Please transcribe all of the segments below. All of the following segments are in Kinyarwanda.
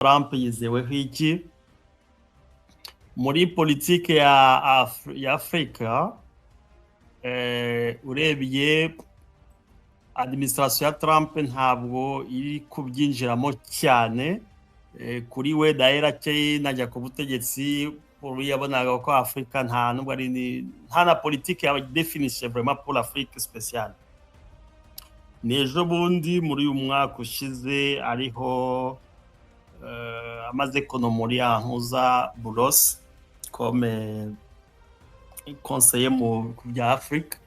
Trump yizeweho iki muri politike ya Afurika? Urebye administration ya Trump, ntabwo iri kubyinjiramo cyane. Kuri we dahera najya ku butegetsi, yabonaga ko Afurika nta nubwo ari nta na politike ya définie vraiment pour l'Afrique spéciale. Ni ejo bundi muri uyu mwaka ushize ariho amaze kunommer ntuza Boulos comme conseiller mu bya Afurika,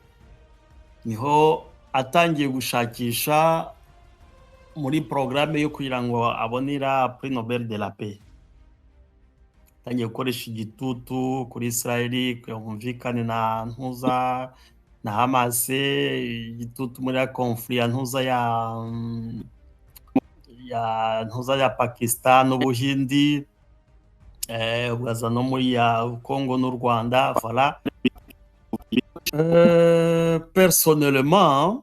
niho atangiye gushakisha muri porogaramu yo kugira ngo abonera prix Nobel de la paix. Atangiye gukoresha igitutu kuri Israel kugira ngo bumvikane na ntuza na Hamas, igitutu muri ya conflit ya ntuza ya ntuza ya Pakistan n'Ubuhindi, ugaza no muri ya Congo n'u Rwanda. Voilà. Personnellement,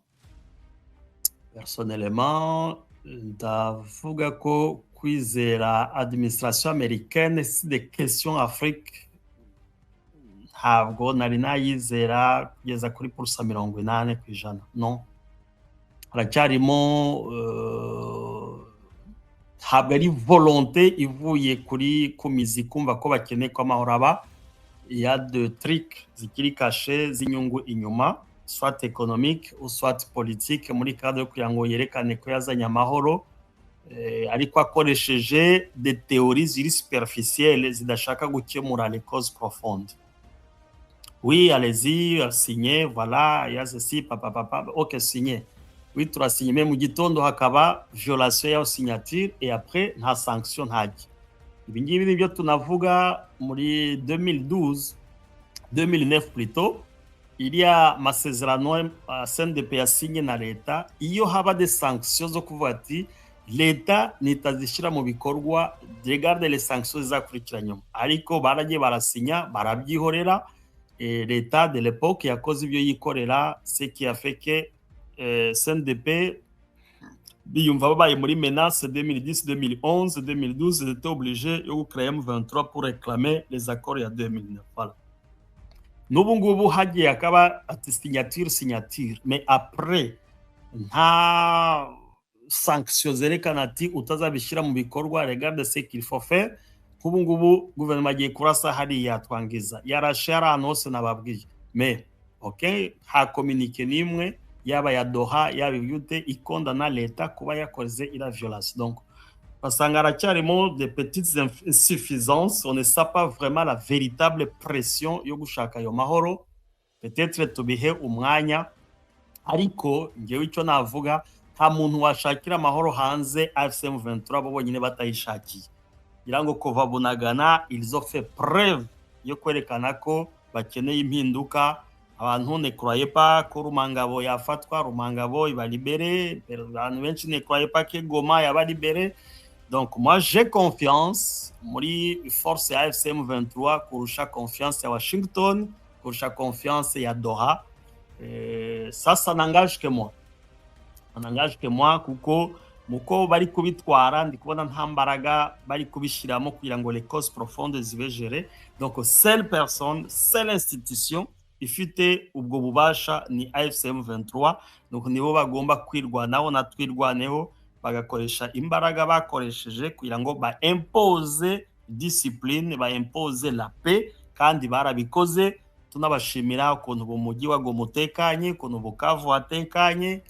ndavuga ko kwizera administration américaine sur des questions Afrique, ntabwo nari nayizera kugeza kuri 80%. Non, haracyarimo, ntabwo ari volonté ivuye kuri ku mizi kumva ko bakeneye ko amahoro aba. Il y a de trucs zikiri cachés z'inyungu inyuma, soit économique ou soit politique, muri cadre yo kugira ngo yerekane ko yazanye amahoro, ariko akoresheje des théories ziri superficielles zidashaka gukemura les causes profondes. Oui, allez-y, signez, voilà, il y a ceci, papa papa, ok, signez. Oui, turasinye, mais mu gitondo hakaba violation ya signature et après nta sanction, ntajya. Ibi ngibi nibyo tunavuga muri 2012, 2009 plutôt, iriya masezerano CNDP yasinye na leta. Iyo haba des sanctions zo kuvuga ati leta nitazishyira mu bikorwa, regarde les sanctions zizakurikira nyuma. Ariko baragiye barasinya, barabyihorera. Leta de l'époque yakoze ibyo yikorera, ce qui a fait que CNDP biyumva babaye muri menace. 2010, 2011, 2012, ils étaient obligés yo gucréer M23 pour réclamer les accords ya 2009. Voilà. N'ubu ngubu hagiye hakaba ati signature, signature, mais après nta sanction zerekana ati utazabishyira mu bikorwa, regarde ce qu'il faut faire. Nk'ubu ngubu guverinoma agiye kurasa hariya twangiza yarashe hari ahantu hose nababwiye, mais ok, nta communiqué n'imwe, yaba ya Doha, yaba ibyute, ikondana leta kuba yakoze ira violation. Donc basanga haracyarimo des petites insuffisances, on ne sait pas vraiment la véritable pression yo gushaka ayo mahoro. Peut-être tubihe umwanya, ariko ngewe icyo navuga, nta muntu washakira amahoro hanze AFC M23 bo bonyine batayishakiye. Ngira ngo kuva Bunagana, ils ont fait preuve yo kwerekana ko bakeneye impinduka. Abantu ne croyaient pas ko Rumangabo yafatwa, Rumangabo iba libéré. Abantu benshi ne croyaient pas que Goma yaba libéré. Donc moi, j'ai confiance muri force ya AFC M23 kurusha confiance ya Washington, kurusha confiance ya Doha. Ça, ça n'engage que moi, ça n'engage que moi, kuko muko bari kubitwara, ndi kubona nta mbaraga bari kubishyiramo kugira ngo les causes profondes zibe gérées. Donc seule personne, seule institution ifite ubwo bubasha ni AFC M23. Donc nibo bagomba kwirwanaho na Twirwaneho, bagakoresha imbaraga bakoresheje kugira ngo ba impose discipline, ba impose la paix, kandi barabikoze. Tunabashimira ukuntu ubu mujyi wa Goma utekanye, ukuntu Bukavu hatekanye.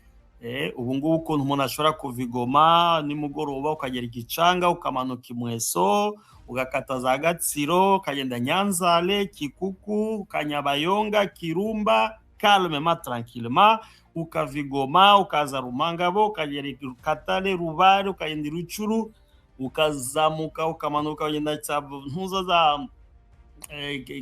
Ubu ngubu ukuntu umuntu ashobora kuva i Goma nimugoroba, ukagera i Gicanga, ukamanuka i Mweso, ugakata za Gatsiro, ukagenda Nyanzale, Kikuku, Kanyabayonga, Kirumba, calmement, tranquillement, ukava i Goma ukaza Rumangabo, ukagera i Katale, Rubare, ukagenda i Rutshuru, ukazamuka, ukamanuka, ukagenda ntuza za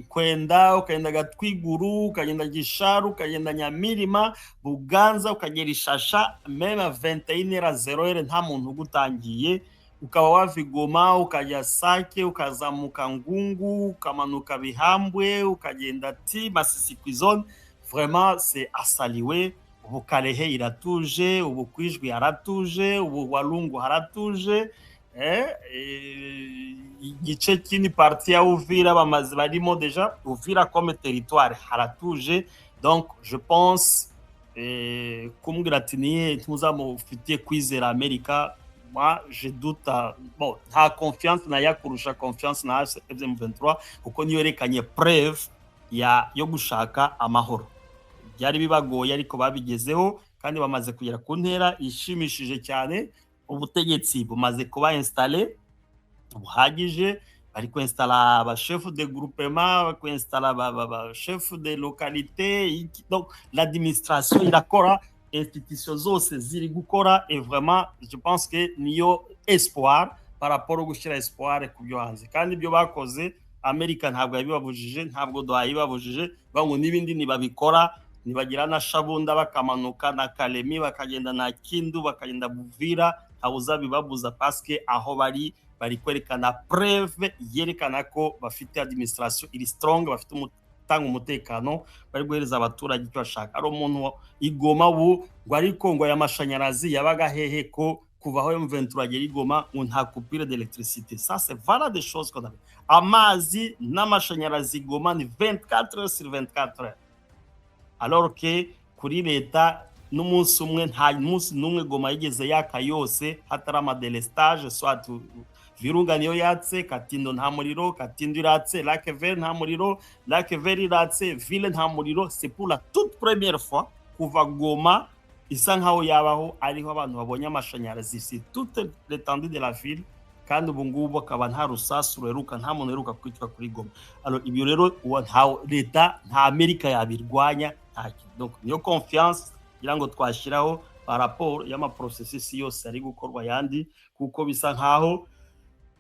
Kwenda, ukagenda Gatwiguru, ukagenda Gisharu, ukagenda Nyamirima, Buganza, ukagera Ishasha, même 21h00 nta muntu ugutangiye. Ukaba wava i Goma ukajya Sake, ukazamuka Ngungu, ukamanuka Bihambwe, ukagenda ti Masisi ku zone. Vraiment, c'est à saluer. Ubu Kalehe iratuje, ubu Kwijwi haratuje, ubu Walungu haratuje. Igice kini, partie ya Uvira, bamaze barimo déjà. Uvira comme territoire haratuje. Donc je pense, kumbwira ati niye ntuzamufitiye kwizera Amerika, moi je doute. Bon, nta confiance naya kurusha confiance na M23, kuko niyo yerekanye preuve ya yo gushaka amahoro. Byari bibagoye, ariko babigezeho kandi bamaze kugera ku ntera ishimishije cyane. Ubutegetsi bumaze kuba installé buhagije, bari kwinstalla aba chef de groupement, bari kwinstalla aba chef de localité. Donc l'administration irakora, institution zose ziri gukora, et vraiment je pense que niyo espoir par rapport gushyira espoir ku byo hanze. Kandi ibyo bakoze, Amerika ntabwo yabibabujije, ntabwo yabibabujije ngo n'ibindi ntibabikora. Nibagira na Shabunda, bakamanuka na Kalemi, bakagenda na Kindu, bakagenda Buvira, ntawe uzabibabuza, parce que aho bari, bari kwerekana preuve yerekana ko bafite administration iri strong, bafite gutanga umutekano, bari guhereza abaturage icyo bashaka. Ari umuntu igoma ubu ngo ariko ngo aya mashanyarazi yabaga hehe, ko kuva aho M23 agera igoma ngo nta coupure d'électricité? Ça c'est, voilà des choses qu'on avait. Amazi n'amashanyarazi Goma ni 24 heures sur 24 heures, alors que kuri leta n'umunsi umwe, nta munsi n'umwe Goma yigeze yaka yose hatari ama délestage. Soit Virunga niyo yatse, Katindo nta muriro, Katindo iratse, Lac Vert nta muriro, Lac Vert iratse, ville nta muriro. C'est pour la toute première fois kuva Goma isa nkaho yabaho, ariho abantu babonye amashanyarazi sur toute l'étendue de la ville. Kandi ubu ngubu akaba nta rusasu ruheruka, nta muntu uheruka kwicwa kuri Goma. Alors ibyo rero nta leta, nta Amerika yabirwanya, nta kintu. Donc niyo confiance kugira ngo twashyiraho par rapport y'ama processus yose ari gukorwa yandi, kuko bisa nkaho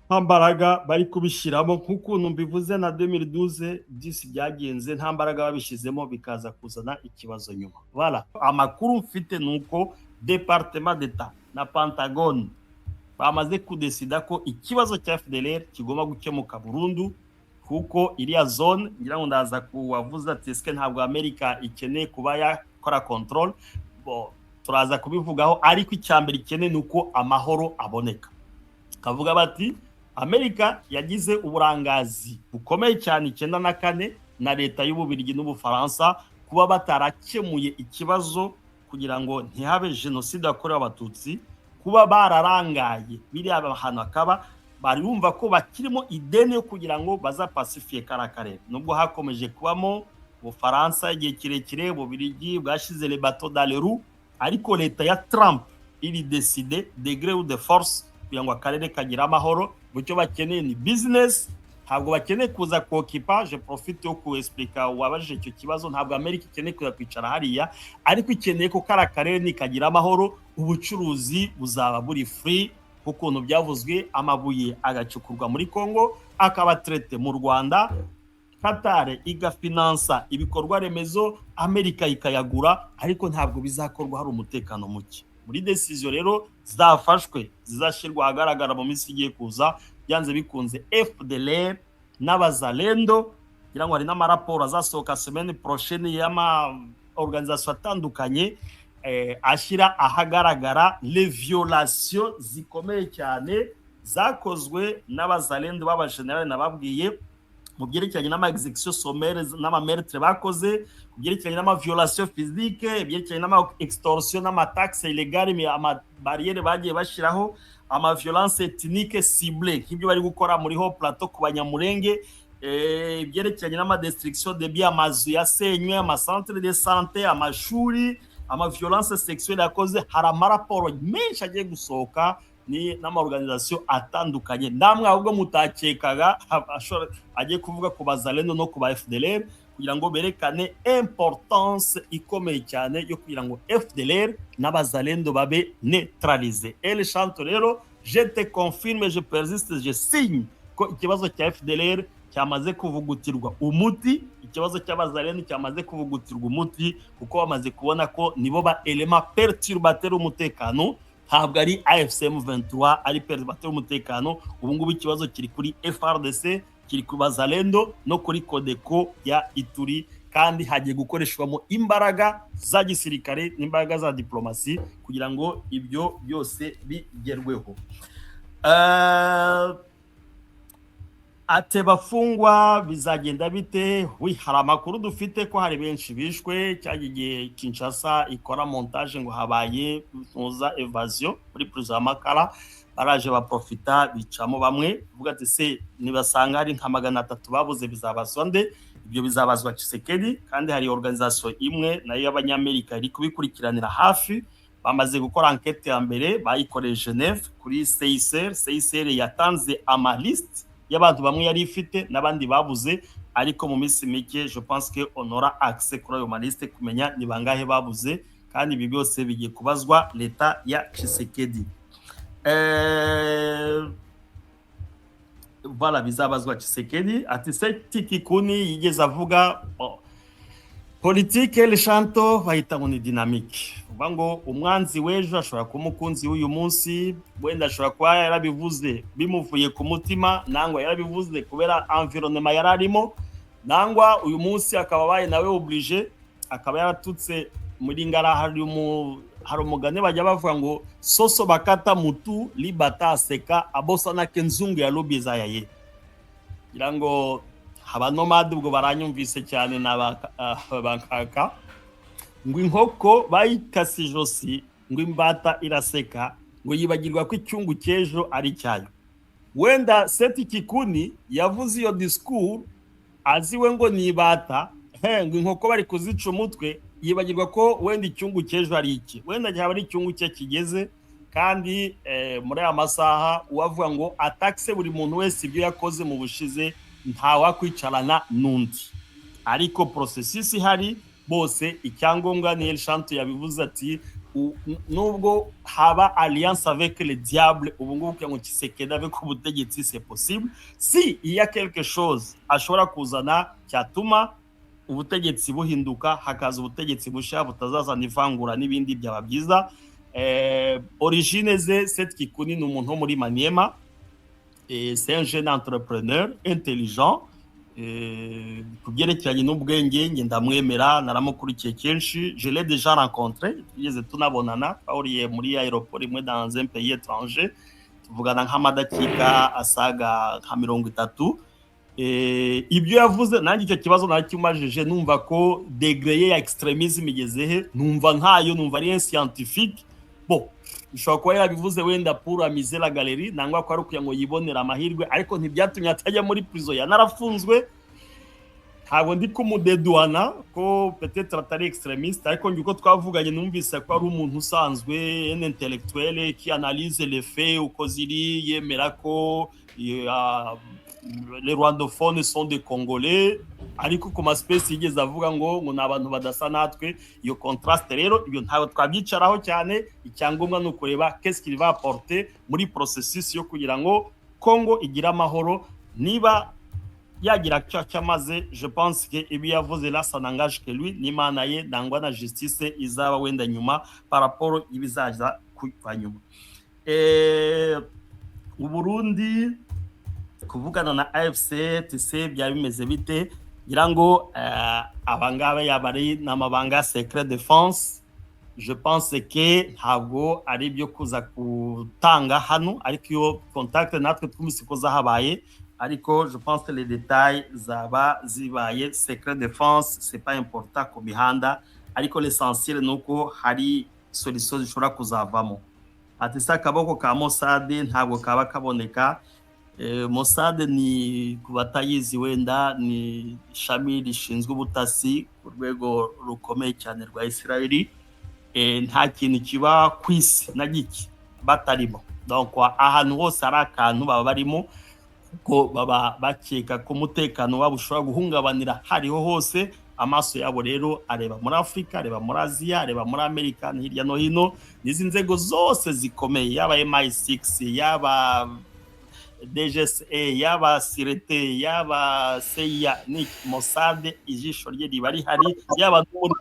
nta mbaraga bari kubishyiramo nk'ukuntu mbivuze na 2012 byisi byagenze, nta mbaraga babishyizemo, bikaza kuzana ikibazo nyuma. Voilà, amakuru mfite ni uko Département d'État na Pentagone bamaze kudesida ko ikibazo cya FDLR kigomba gukemuka burundu, kuko iriya zone, ngira ngo ndaza kuwavuze ati eske ntabwo Amerika ikeneye kuba yakora control? Bon, turaza kubivugaho, ariko icya mbere ikeneye ni uko amahoro aboneka. Kavuga bati Amerika yagize uburangazi bukomeye cyane 94 na leta y'Ububirigi n'Ubufaransa, kuba batarakemuye ikibazo kugira ngo ntihabe jenoside yakorewe Abatutsi, kuba bararangaye biriya hantu, hakaba bari bumva ko bakirimo ideni yo kugira ngo bazapasifiye kariya karere, nubwo hakomeje kubamo Ubufaransa igihe kirekire, Ububirigi bwashyize les bâtons dans les roues. Ariko leta ya Trump iri décidée, de gré ou de force, kugira ngo akarere kagire amahoro. Icyo bakeneye ni business, ntabwo bakeneye kuza kokipa. Je profite yo kuexplica uwabajije icyo kibazo: ntabwo Amerika ikeneye kuza kwicara hariya, ariko ikeneye ko kariya karere nikagira amahoro, ubucuruzi buzaba buri free, nk'ukuntu byavuzwe, amabuye agacukurwa muri Congo, akaba traité mu Rwanda, Qatar igafinansa ibikorwa remezo, Amerika ikayagura. Ariko ntabwo bizakorwa hari umutekano muke. Muri décision rero zafashwe, zizashyirwa ahagaragara mu minsi igiye kuza, byanze bikunze FDLR n'Abazalendo, kugira ngo hari n'amaraporo azasohoka semaine prochaine y'ama organisation atandukanye, ashyira ahagaragara les violations zikomeye cyane zakozwe n'Abazalendo b'abajenerali nababwiye, mu byerekeranye n'ama exécution sommaire n'ama meurtre bakoze, ku byerekeranye n'ama violation physique, ibyerekeranye n'ama extorsion n'ama taxe illégale, ama barrière bagiye bashyiraho, ama violence ethnique ciblée nk'ibyo bari gukora muri Hauts Plateau ku Banyamurenge, ibyerekeranye n'ama destruction de biens, amazu yasenywe, ama centre de santé, amashuri, ama violence sexuelle yakoze. Hari amaraporo menshi agiye gusohoka ni n'ama organisation atandukanye, namwe ahubwo mutakekaga, agiye kuvuga ku Bazalendo no ku ba FDLR, kugira ngo berekane importance ikomeye cyane yo kugira ngo FDLR n'Abazalendo babe neutralisé. El Shanto rero, je te confirme, je persiste, je signe ko ikibazo cya FDLR cyamaze kuvugutirwa umuti, ikibazo cy'Abazalendo cyamaze kuvugutirwa umuti, kuko bamaze kubona ko nibo ba élément perturbateur umutekano. Ntabwo ari AFC M23 ari perturbateur umutekano. Ubu ngubu ikibazo kiri kuri FARDC, kiri ku Bazalendo no kuri Codeco ya Ituri, kandi hagiye gukoreshwamo imbaraga za gisirikare n'imbaraga za diplomasi kugira ngo ibyo byose bigerweho. Ate bafungwa bizagenda bite? Oui, hari amakuru dufite ko hari benshi bishwe cyangwa igihe Kinshasa ikora montage ngo habaye ntuza évasion muri prison ya Makala, baraje baprofita bicamo bamwe. Uvuga ati: "Se nibasanga hari nka 300 babuze, bizabazwa nde?" Ibyo bizabazwa Tshisekedi. Kandi hari organisation imwe nayo y'Abanyamerika iri kubikurikiranira hafi. Bamaze gukora enquête ya mbere, bayikoreye Geneve kuri CICR. CICR yatanze amaliste y'abantu bamwe yari ifite n'abandi babuze, ariko mu minsi mike je pense que on aura accès kuri ayo maliste kumenya ni bangahe babuze. Kandi ibi byose bigiye kubazwa leta ya Tshisekedi. Voilà, bizabazwa Tshisekedi. Ati Seth Kikuni yigeze avuga, bon, politique Le Chanto bahita ngo ni dynamique, uvuga ngo umwanzi w'ejo ashobora kuba umukunzi w'uyu munsi. Wenda ashobora kuba yarabivuze bimuvuye ku mutima, nangwa yarabivuze kubera environnement yari arimo, nangwa uyu munsi akaba abaye nawe obligé, akaba yaratutse muri ngara. Hari umugani bajya bavuga ngo "Soso bakata mutu libata aseka abosanake nzungu ya lobi eza ya ye." Ngira ngo abanomade ubwo baranyumvise cyane na bankaka ngo inkoko bayikase ijosi, ngo imbata iraseka, ngo yibagirwa ko icyungu cy'ejo ari cyayo. Wenda Seth Kikuni yavuze iyo discours aziwe ngo ni ibata, ngo inkoko bari kuzica umutwe, yibagirwa ko wenda icyungu cy'ejo ari iki, wenda cyaba ari icyungu cye kigeze. Kandi muri aya masaha uwavuga ngo atakse buri muntu wese ibyo yakoze mu bushize, ntawakwicarana n'undi. Ariko processus ihari bose, icyangombwa ni El Shanto yabivuze ati nubwo haba alliance avec le diable, ubu ngubu kugira ngo Tshisekedi ave ku butegetsi, c'est possible si il y a quelque chose ashobora kuzana cyatuma ubutegetsi buhinduka, hakaza ubutegetsi bushya butazazana ivangura n'ibindi, byaba byiza. Origine ze, Seth Kikuni ni umuntu wo muri Maniema. C'est un jeune entrepreneur intelligent. Ku byerekeranye n'ubwenge nge ndamwemera, naramukurikiye kenshi. Je l'ai déjà rencontré, tugeze tunabonana, twahuriye muri aéroport imwe dans un pays étranger, tuvugana nk'amadakika asaga nka 30. Ibyo yavuze nanjye icyo kibazo narakimajije, numva ko degré ye ya extrémisme igeze he, numva ntayo, numva ari un scientifique. Bon, bishobora kuba yarabivuze wenda pour amuser la galerie, nangwa ko ari ukugira ngo yibonere amahirwe, ariko ntibyatumye atajya muri prison, yanarafunzwe. Ntabwo ndi kumudédouana ko peut-être atari extrémiste, ariko njye uko twavuganye numvise ko ari umuntu usanzwe, un intellectuel qui analyse les faits uko ziri, yemera ko les rwandophones sont des Congolais, ariko ku maspace yigeze avuga ngo ni abantu badasa natwe. Iyo contraste rero, ibyo ntabwo twabyicaraho cyane. Icyangombwa ni ukureba qu'est-ce qu'il va apporter muri processus yo kugira ngo Congo igire amahoro. Niba yagira cyo cyamaze, je pense que ibi yavuze là, ça n'engage que lui n'Imana ye, nangwa na justice izaba wenda nyuma par rapport ibizaza kuva nyuma. Uburundi kuvugana na AFC TC byaba bimeze bite? Ngira ngo abangaba yaba ari n'amabanga secret défense, je pense que ntabwo ari ibyo kuza gutanga hano, ariko iyo contact natwe twumvise ko zahabaye, ariko je pense que les détails zaba zibaye secret défense, c'est pas important ku mihanda. Ariko l'essentiel ni uko hari solution zishobora kuzavamo. Ati se akaboko ka Mossad ntabwo kaba kaboneka? Mossad, ni ku batayizi wenda, ni ishami rishinzwe ubutasi ku rwego rukomeye cyane rwa Israeli. Nta kintu kiba ku isi na gike batarimo. Donc ahantu hose hari akantu baba barimo, kuko baba bakeka ko umutekano wabo ushobora guhungabanira hariho hose. Amaso yabo rero areba muri Afurika, areba muri Aziya, areba muri Amerika, hirya no hino. N'izi nzego zose zikomeye, yaba MI6, yaba DGSE, yaba Sûreté, yaba CIA, ni Mossad, ijisho rye riba rihari. Yaba no muri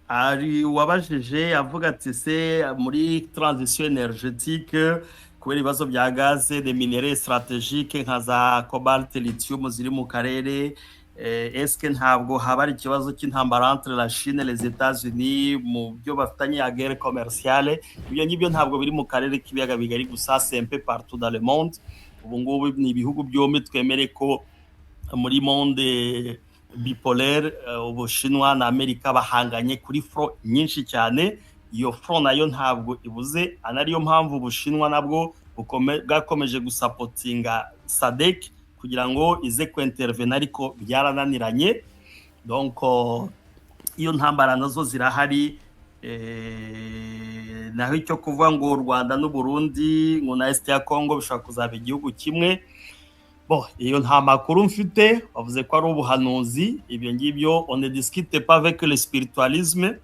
ari wabajije avuga ati se muri transition énergétique, kubera ibibazo bya gaz, de minerais stratégiques nka za cobalt, lithium ziri mu karere. Est-ce ntabwo haba ari ikibazo cy'intambara entre la Chine et les États-Unis mu byo bafitanye ya guerre commerciale? Ibyo ngibyo ntabwo biri mu karere k'ibiyaga bigari gusa, c'est un peu partout dans le monde. Ubu ngubu ni ibihugu byombi, twemere ko muri monde bipolaire, Ubushinwa na Amerika bahanganye kuri front nyinshi cyane. Iyo front nayo ntabwo ibuze, anariyo mpamvu Ubushinwa nabwo bwakomeje gusapotinga SADC kugira ngo ize kwintervena, ariko byarananiranye. Donc iyo ntambara nazo zirahari. Naho icyo kuvuga ngo u Rwanda n'u Burundi ngo na Est ya Congo bishobora kuzaba igihugu kimwe, bon, iyo nta makuru mfite. Bavuze ko ari ubuhanuzi, ibyo ngibyo on ne discute pas avec le spiritualisme,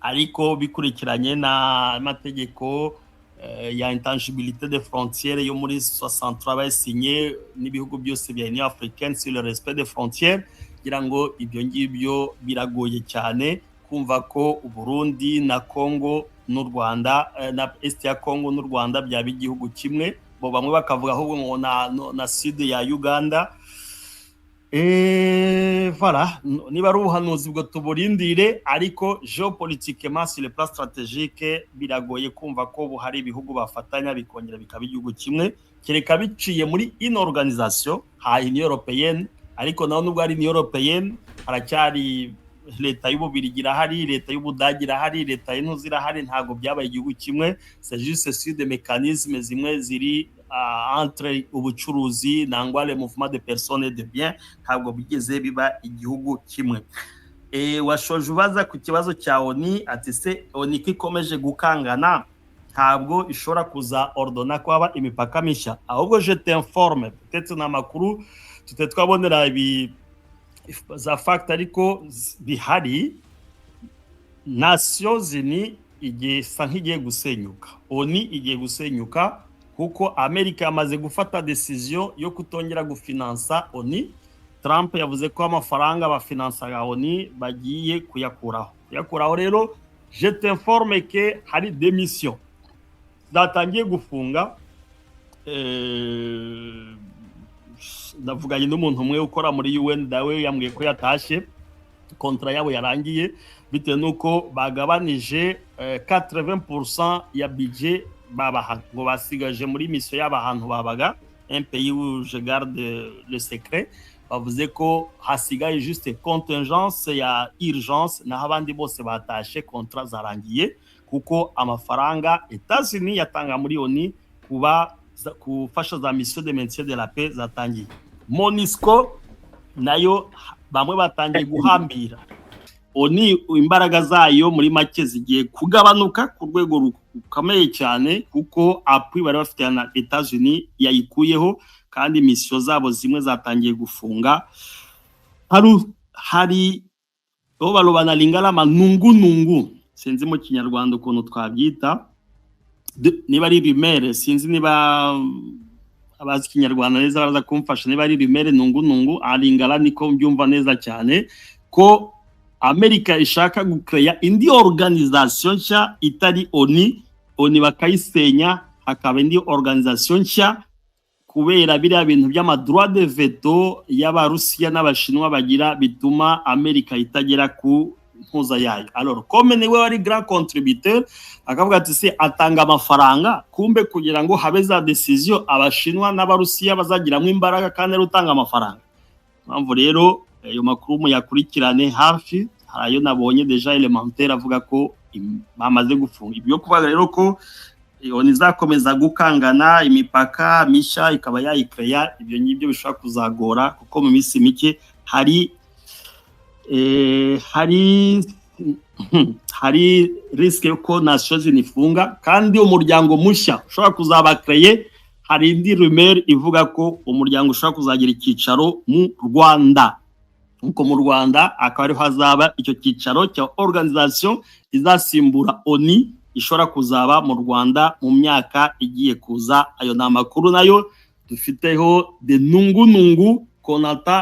ariko bikurikiranye n'amategeko ya intangibilité des frontières yo muri 63 basinye n'ibihugu byose bya Union africaine sur le respect des frontières, kugira ngo ibyo ngibyo biragoye cyane kumva ko Uburundi na Congo n'u Rwanda, na Est ya Congo n'u Rwanda byaba igihugu kimwe. Bo bamwe bakavuga ahubwo ngo na sud ya Uganda. Voilà, niba ari ubuhanuzi bwo tuburindire, ariko géopolitiquement, sur le plan stratégique, biragoye kumva ko ubu hari ibihugu bafatanya bikongera bikaba igihugu kimwe, kereka biciye muri une organisation ha Union européenne. Ariko naho nubwo ari Union européenne, haracyari leta y'Ububirigi irahari, leta y'Ubudage irahari, leta y'intuzi irahari, ntabwo byabaye igihugu kimwe. C'est juste sur des mécanismes zimwe ziri entre ubucuruzi nangwa le mouvement de personnes et de biens, ntabwo bigeze biba igihugu kimwe. Washoje ubaza ku kibazo cya ONU, ati se ONU ko ikomeje gukangana, ntabwo ishobora kuza ordonna ko haba imipaka mishya? Ahubwo je t'informe, peut-être ni amakuru tutari twabonera ibi za fact, ariko bihari, Nations Unies igiye isa nk'igiye gusenyuka, ONU igiye gusenyuka, kuko Amerika yamaze gufata décision yo kutongera gufinansa ONU. Trump yavuze ko amafaranga bafinansaga ONU bagiye kuyakuraho. Rero je t'informe que hari des missions zatangiye gufunga. Navuganye n'umuntu umwe ukora muri UN, nawe yambwiye ko yatashye, contrat yabo yarangiye, bitewe n'uko bagabanije 80% ya budget babaha, ngo basigaje muri mission y'aba hantu babaga, un pays où je garde le secret. Bavuze ko hasigaye juste contingence ya urgence, naho abandi bose batashe, contrat zarangiye, kuko amafaranga États-Unis yatanga muri ONU kuba gufasha za mission de maintien de la paix zatangiye. MONUSCO nayo bamwe batangiye guhambira. ONU imbaraga zayo muri make zigiye kugabanuka ku rwego rukomeye cyane, kuko appui bari bafite na États-Unis yayikuyeho, kandi mission zabo zimwe zatangiye gufunga. Hari bo baloba na Lingala manungunungu, sinzi mu Kinyarwanda ukuntu twabyita, niba ari rumeur, sinzi niba abazi Ikinyarwanda neza baraza kumfasha, niba ari rumeur nungunungu aringala, niko mbyumva neza cyane, ko Amerika ishaka gukeya indi organisation nshya itari ONU, ONU bakayisenya hakaba indi organisation nshya, kubera biriya bintu by'ama droit de veto y'Abarusiya n'Abashinwa bagira, bituma Amerika itagera ku mpuza yayo. Alors comme niwe wari grand contributeur, akavuga ati se atanga amafaranga, kumbe kugira ngo habe za décision Abashinwa n'Abarusiya bazagiramo imbaraga kandi ari utanga amafaranga. Mpamvu rero ayo makuru muyakurikirane hafi. Hari ayo nabonye déjà élémentaire avuga ko bamaze gufunga. Ibyo kuvuga rero ko ONU izakomeza gukangana, imipaka mishya ikaba yayikeya, ibyo ngibyo bishobora kuzagora, kuko mu minsi mike hari risque yuko Nations Unies ifunga, kandi umuryango mushya ushobora kuzaba créé. Hari indi rumeur ivuga ko umuryango ushobora kuzagira icyicaro mu Rwanda, nkuko mu Rwanda akaba ariho hazaba icyo cyicaro cya organisation izasimbura ONU, ishobora kuzaba mu Rwanda mu myaka igiye kuza. Ayo ni amakuru nayo dufiteho de nungunungu konata.